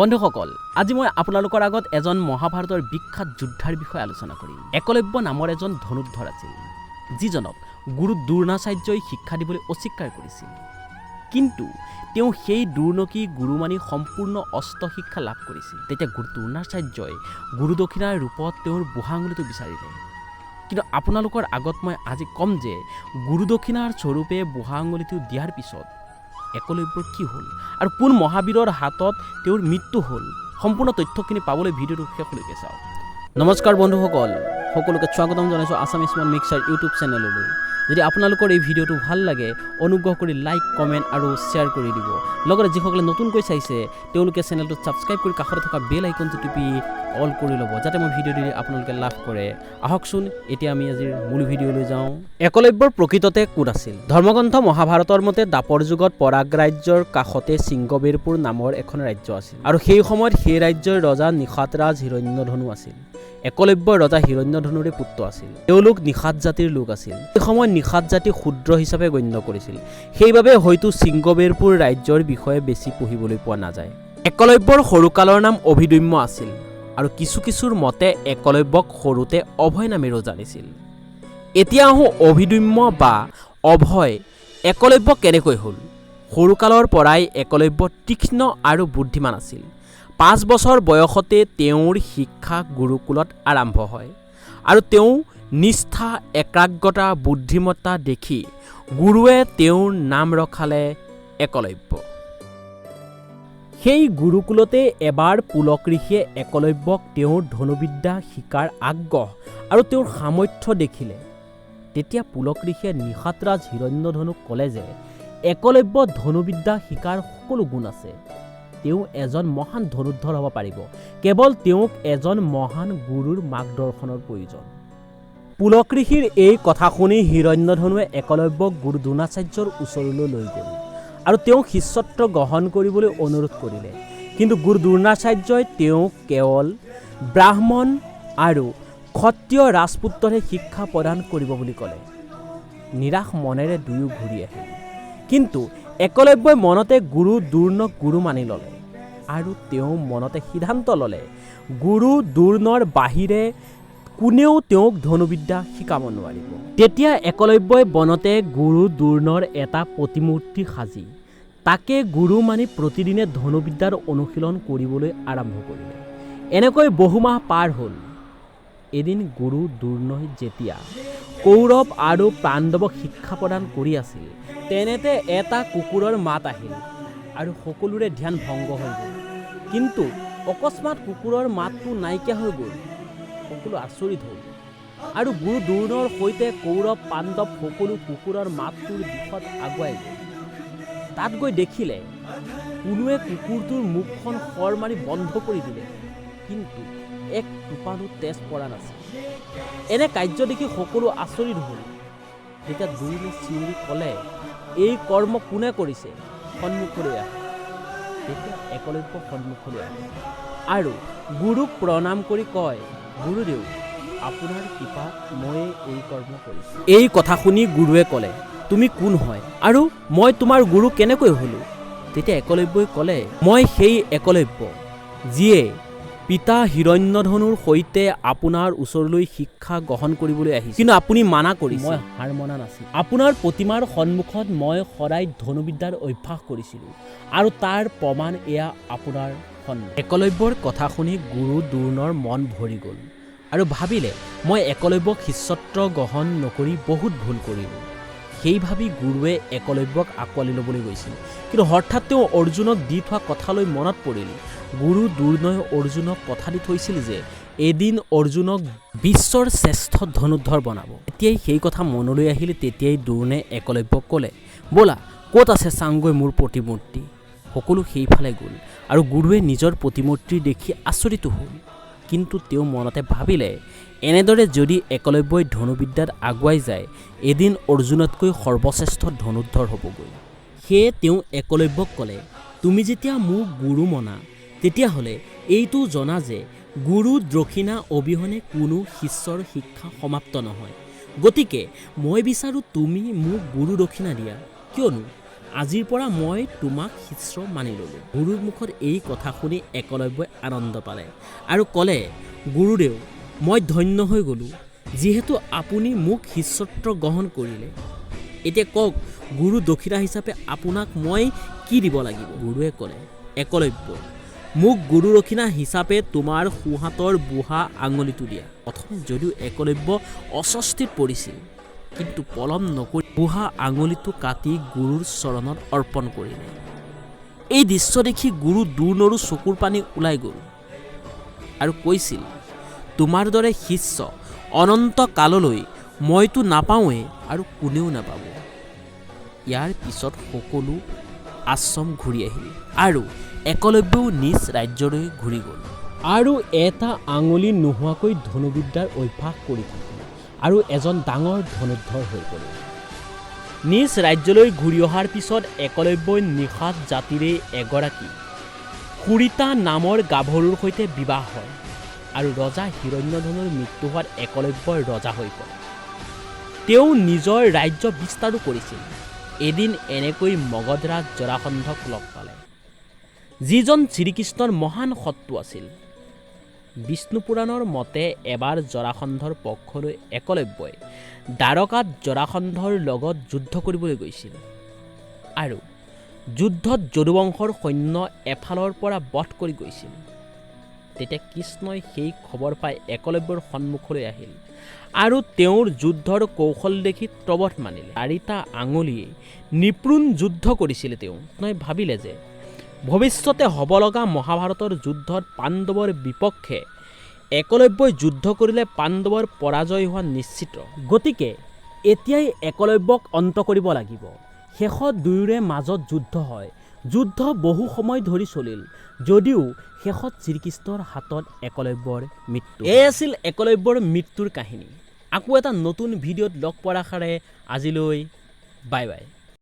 বন্ধুসকল, আজি মই আপোনালোকৰ আগত এজন মহাভাৰতৰ বিখ্যাত যোদ্ধাৰ বিষয়ে আলোচনা কৰিম। একলব্য নামৰ এজন ধনুৰ্ধৰ আছিল, যিজনক গুৰু দ্ৰোণাচাৰ্যই শিক্ষা দিবলৈ অস্বীকাৰ কৰিছিল। কিন্তু তেওঁ সেই দ্ৰোণকেই গুৰু মানি সম্পূৰ্ণ অস্ত্ৰ শিক্ষা লাভ কৰিছিল। তেতিয়া গুৰু দ্ৰোণাচাৰ্যই গুৰু দক্ষিণাৰ ৰূপত তেওঁৰ বুঢ়া আঙুলিটো বিচাৰিলে। কিন্তু আপোনালোকৰ আগত মই আজি ক'ম যে গুৰু দক্ষিণাৰ স্বৰূপে বুঢ়া আঙুলিটো দিয়াৰ পিছত একলব্যৰ কি হ'ল আৰু কোন মহাবীৰৰ হাতত তেওঁৰ মৃত্যু হ'ল, সম্পূৰ্ণ তথ্যখিনি পাবলৈ ভিডিঅ'টো শেষলৈকে চাওক। নমস্কাৰ বন্ধুসকল, সকলোকে স্বাগতম জনাইছোঁ আছাম স্মল মিক্সাৰ ইউটিউব চেনেললৈ। যদি আপোনালোকৰ এই ভিডিঅ'টো ভাল লাগে, অনুগ্ৰহ কৰি লাইক, কমেণ্ট আৰু শ্বেয়াৰ কৰি দিব। লগতে যিসকলে নতুনকৈ চাইছে, তেওঁলোকে চেনেলটো ছাবস্ক্ৰাইব কৰি কাষতে থকা বেল আইকনটো টিপি অল কৰি ল'ব, যাতে মই ভিডিঅ' দিলে আপোনালোকে লাভ কৰে। আহকচোন, এতিয়া আমি আজিৰ মূল ভিডিঅ'লৈ যাওঁ। একলব্যৰ প্ৰকৃততে কোন আছিল? ধৰ্মগ্ৰন্থ মহাভাৰতৰ মতে দ্বাপৰ যুগত পৰাগ ৰাজ্যৰ কাষতে শৃংগবেৰপুৰ নামৰ এখন ৰাজ্য আছিল আৰু সেই সময়ত সেই ৰাজ্যৰ ৰজা নিষাদৰাজ হিৰণ্যধনু আছিল। একলব্য ৰজা হিৰণ্যধনুৰে পুত্ৰ আছিল। তেওঁলোক নিষাদ জাতিৰ লোক আছিল। সেই সময়ত নিষাদ জাতি শূদ্ৰ হিচাপে গণ্য কৰিছিল। সেইবাবে হয়তো শৃংগবেৰপুৰ ৰাজ্যৰ বিষয়ে বেছি পঢ়িবলৈ পোৱা নাযায়। একলব্যৰ সৰুকালৰ নাম অভিদম্য আছিল আৰু কিছু কিছুৰ মতে একলব্যক সৰুতে অভয় নামেৰেও জানিছিল। এতিয়া আহোঁ, অভিদম্য বা অভয় একলব্য কেনেকৈ হ'ল? সৰুকালৰ পৰাই একলব্য তীক্ষ্ণ আৰু বুদ্ধিমান আছিল। 5 বছৰ বয়সতে তেওঁৰ শিক্ষা গুৰুকুলত আৰম্ভ হয় আৰু তেওঁ নিষ্ঠা, একাগ্ৰতা, বুদ্ধিমত্তা দেখি গুৰুৱে তেওঁৰ নাম ৰখালে একলব্য। সেই গুৰুকুলতে এবাৰ পুলক ঋষিয়ে একলব্যক তেওঁৰ ধনুৰ্বিদ্যা শিকাৰ আগ্ৰহ আৰু তেওঁৰ সামৰ্থ্য দেখিলে। তেতিয়া পুলক ঋষিয়ে নিষাদৰাজ হিৰণ্যধনুক ক'লে যে একলব্য ধনুৰ্বিদ্যা শিকাৰ সকলো গুণ আছে। তেওঁ এজন মহান ধনুৰ্ধৰ হ'ব পাৰিব, কেৱল তেওঁক এজন মহান গুৰুৰ মাৰ্গদৰ্শনৰ প্ৰয়োজন। পুলক ঋষিৰ এই কথা শুনি হিৰণ্যধনুৱে একলব্যক গুৰু দ্ৰোণাচাৰ্যৰ ওচৰলৈ লৈ গ'ল আৰু তেওঁক শিষ্যত্ব গ্ৰহণ কৰিবলৈ অনুৰোধ কৰিলে। কিন্তু গুৰু দ্ৰোণাচাৰ্যই তেওঁক কেৱল ব্ৰাহ্মণ আৰু ক্ষত্ৰিয় ৰাজপুত্ৰহে শিক্ষা প্ৰদান কৰিব বুলি ক'লে। নিৰাশ মনেৰে দুয়ো ঘূৰি আহিল। কিন্তু একলব্যই মনতে গুৰু দ্ৰোণক গুৰু মানি ল'লে আৰু তেওঁ মনতে সিদ্ধান্ত ল'লে, গুৰু দ্ৰোণৰ বাহিৰে কোনেও তেওঁক ধনুৰ্বিদ্যা শিকাব নোৱাৰিব। তেতিয়া একলব্যই বনতে গুৰু দ্ৰোণৰ এটা প্ৰতিমূৰ্তি সাজি তাকে গুৰু মানি প্ৰতিদিনে ধনুৰ্বিদ্যাৰ অনুশীলন কৰিবলৈ আৰম্ভ কৰিলে। এনেকৈ বহুমাহ পাৰ হ'ল। এদিন গুৰু দ্ৰোণই যেতিয়া কৌৰৱ আৰু পাণ্ডৱক শিক্ষা প্ৰদান কৰি আছিল, তেনেতে এটা কুকুৰৰ মাত আহিল আৰু সকলোৰে ধ্যান ভংগ হৈ গ'ল। কিন্তু অকস্মাত কুকুৰৰ মাতটো নাইকিয়া হৈ গ'ল। সকলো আচৰিত হ'ল আৰু গুৰু দ্ৰোণৰ সৈতে কৌৰৱ, পাণ্ডৱ সকলো কুকুৰৰ মাতটোৰ দিশত আগুৱাই গ'ল। তাত গৈ দেখিলে কোনোৱে কুকুৰটোৰ মুখখন শৰ মাৰি বন্ধ কৰি দিলে, কিন্তু এক টোপালো তেজ পৰা নাছিল। এনে কাৰ্য দেখি সকলো আচৰিত হ'ল। তেতিয়া দ্ৰোণে চিঞৰি ক'লে, "এই কৰ্ম কোনে কৰিছে? সন্মুখলৈ আহা।" তেতিয়া একলব্য সন্মুখলৈ আহে আৰু গুৰুক প্ৰণাম কৰি কয়, "গুৰুদেউ, আপোনাৰ কৃপাত ময়ে এই কৰ্ম কৰিছোঁ।" এই কথা শুনি গুৰুৱে ক'লে, "তুমি কোন হয় আৰু মই তোমাৰ গুৰু কেনেকৈ হ'লো?" তেতিয়া একলব্যই ক'লে, "মই সেই একলব্য, যিয়ে পিতা হিৰণ্যধনুৰ সৈতে আপোনাৰ ওচৰলৈ শিক্ষা গ্ৰহণ কৰিবলৈ আহিছিল, কিন্তু আপুনি মানা কৰিছিল। মই হাৰ মনা নাছিলোঁ। আপোনাৰ প্ৰতিমাৰ সন্মুখত মই সদায় ধনুৰ্বিদ্যাৰ অভ্যাস কৰিছিলোঁ আৰু তাৰ প্ৰমাণ এয়া আপোনাৰ সন্মুখত।" একলব্যৰ কথা শুনি গুৰু দ্ৰোণৰ মন ভৰি গ'ল আৰু ভাবিলে, মই একলব্যক শিষ্যত্ব গ্ৰহণ নকৰি বহুত ভুল কৰিলোঁ। সেই ভাবি গুৰুৱে একলব্যক আঁকোৱালি ল'বলৈ গৈছিল। কিন্তু হঠাৎ তেওঁ অৰ্জুনক দি থোৱা কথালৈ মনত পৰিল। গুৰু দ্ৰোণই অৰ্জুনক কথা দি থৈছিল যে এদিন অৰ্জুনক বিশ্বৰ শ্ৰেষ্ঠ ধনুৰ্ধৰ বনাব। তেতিয়াই সেই কথা মনলৈ আহিল। তেতিয়াই দ্ৰোণে একলব্যক ক'লে, "ব'লা, ক'ত আছে চাংগৈ মোৰ প্ৰতিমূৰ্তি।" সকলো সেইফালে গ'ল আৰু গুৰুৱে নিজৰ প্ৰতিমূৰ্তি দেখি আচৰিতো হ'ল। কিন্তু তেওঁ মনতে ভাবিলে, এনেদৰে যদি একলব্যই ধনুৰ্বিদ্যাত আগুৱাই যায়, এদিন অৰ্জুনতকৈ সৰ্বশ্ৰেষ্ঠ ধনুৰ্ধৰ হ'বগৈ। সেয়ে তেওঁ একলব্যক ক'লে, "তুমি যেতিয়া মোক গুৰু মনা, তেতিয়াহ'লে এইটো জনা যে গুৰু দক্ষিণা অবিহনে কোনো শিষ্যৰ শিক্ষা সমাপ্ত নহয়। গতিকে মই বিচাৰোঁ তুমি মোক গুৰু দক্ষিণা দিয়া, কিয়নো আজিৰ পৰা মই তোমাক শিষ্য মানি ল'লোঁ। গুৰুৰ মুখত এই কথা শুনি একলব্যই আনন্দ পালে আৰু ক'লে, গুৰুদেৱ, মই ধন্য হৈ গ'লোঁ, যিহেতু আপুনি মোক শিষ্যত্ব গ্ৰহণ কৰিলে। এতিয়া কওক, গুৰু দক্ষিণা হিচাপে আপোনাক মই কি দিব লাগিব? গুৰুৱে ক'লে, একলব্য, মোক গুৰু দক্ষিণা হিচাপে তোমাৰ সোঁহাতৰ বুঢ়া আঙুলিটো দিয়া। প্ৰথমে যদিও একলব্য অস্বস্তিত পৰিছিল, কিন্তু পলম নকৰি বুঢ়া আঙুলিটো কাটি গুৰুৰ চৰণত অৰ্পণ কৰিলে। এই দৃশ্য দেখি গুৰু দ্ৰোণৰো চকুৰ পানী ওলাই গ'ল আৰু কৈছিল, তোমাৰ দৰে শিষ্য অনন্ত কাললৈ মইতো নাপাওঁৱেই আৰু কোনেও নাপাব। ইয়াৰ পিছত সকলো আশ্ৰম ঘূৰি আহিল আৰু একলব্যও নিজ ৰাজ্যলৈ ঘূৰি গ'ল আৰু এটা আঙুলি নোহোৱাকৈ ধনুৰ্বিদ্যাৰ অভ্যাস কৰি থাকিল আৰু এজন ডাঙৰ ধনুৰ্ধৰ হৈ পৰিল। নিজ ৰাজ্যলৈ ঘূৰি অহাৰ পিছত একলব্যই নিষাদ জাতিৰে এগৰাকী সুৰীতা নামৰ গাভৰুৰ সৈতে বিবাহ হয় আৰু ৰজা হিৰণ্যধনুৰ মৃত্যু হোৱাত একলব্যই ৰজা হৈ পৰে। তেওঁ নিজৰ ৰাজ্য বিস্তাৰো কৰিছিল। এদিন এনেকৈ মগধৰাজ জৰাসন্ধক লগ পালে, যিজন শ্ৰীকৃষ্ণৰ মহান শত্ৰু আছিল। বিষ্ণু পুৰাণৰ মতে এবাৰ জৰাসন্ধৰ পক্ষলৈ একলব্যই দ্বাৰকাত জৰাসন্ধৰ লগত যুদ্ধ কৰিবলৈ গৈছিল আৰু যুদ্ধত যদুবংশৰ সৈন্য এফালৰ পৰা বধ কৰি গৈছিল। তেতিয়া কৃষ্ণই সেই খবৰ পাই একলব্যৰ সন্মুখলৈ আহিল আৰু তেওঁৰ যুদ্ধৰ কৌশল দেখি তবধ মানিলে। চাৰিটা আঙুলিয়ে নিপুণ যুদ্ধ কৰিছিল তেওঁ। কৃষ্ণই ভাবিলে যে ভৱিষ্যতে হ'ব লগা মহাভাৰতৰ যুদ্ধত পাণ্ডৱৰ বিপক্ষে একলব্যই যুদ্ধ কৰিলে পাণ্ডৱৰ পৰাজয় হোৱা নিশ্চিত। গতিকে এতিয়াই একলব্যক অন্ত কৰিব লাগিব। শেষত দুয়োৰে মাজত যুদ্ধ হয়। যুদ্ধ বহু সময় ধৰি চলিল যদিও শেষত শ্ৰীকৃষ্ণৰ হাতত একলব্যৰ মৃত্যু। এই আছিল একলব্যৰ মৃত্যুৰ কাহিনী। আকৌ এটা নতুন ভিডিঅ'ত লগ পোৱাৰ আশাৰে আজিলৈ বাই বাই।